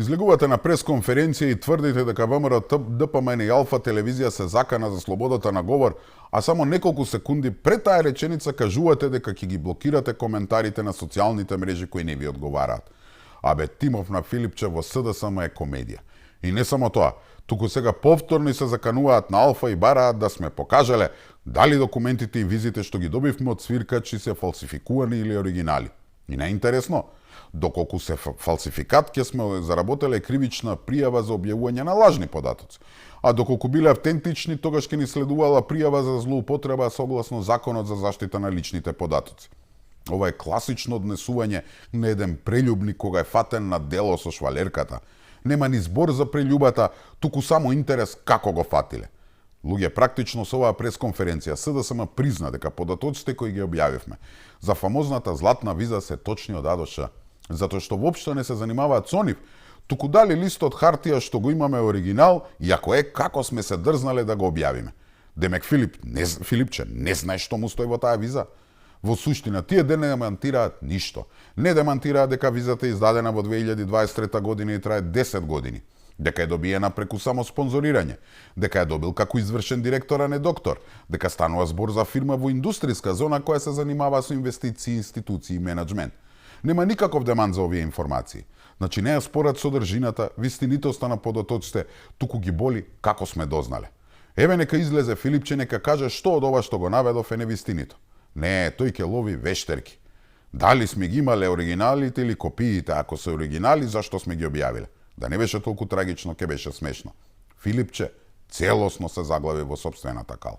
Излегувате на пресконференција и тврдите дека ВМРО, ДПМН и Алфа телевизија се закана за слободата на говор, а само неколку секунди пред таа реченица кажувате дека ќе ги блокирате коментарите на социјалните мрежи кои не ви одговараат. Абе, тимов на Филипче во СДСМ е комедија. И не само тоа, туку сега повторно се закануваат на Алфа и бараат да сме покажале дали документите и визите што ги добивме од свиркачи се фалсификувани или оригинали. И најинтересно, доколку се фалсификат, ќе сме заработеле кривична пријава за објавување на лажни податоци. А доколку биле автентични, тогаш ќе ни следувала пријава за злоупотреба согласно Законот за заштита на личните податоци. Ова е класично однесување на еден прељубник кога е фатен на дело со швалерката. Нема ни збор за прељубата, туку само интерес како го фатиле. Луѓе, практично со оваа пресконференција СДСМ призна дека податоците кои ги објавивме за фамозната златна виза се точни од А до Ш, затоа што воопшто не се занимаваат со нив, туку дали листот хартија што го имаме оригинал, и ако е, како сме се дрзнале да го објавиме. Демек Филипче не знае што му стои во таа виза. Во суштина, тие не демантираат ништо. Не демантираат дека визата е издадена во 2023 година и трае 10 години. Дека е добиена преку само спонзорирање, дека е добил како извршен директор, а не доктор, дека станува збор за фирма во индустријска зона која се занимава со инвестиции, институции и менеджмент. Нема никаков демант за овие информации. Значи не ја спорат содржината, вистинитоста на податоците, туку ги боли како сме дознале. Еве нека излезе Филипче, нека каже што од ова што го наведов е невистинито. Не, тој ќе лови вештерки. Дали сме ги имале оригиналите или копиите, ако се оригинали, зашто сме ги објавиле? Да не беше толку трагично, ќе беше смешно. Филипче целосно се заглави во сопствената кал.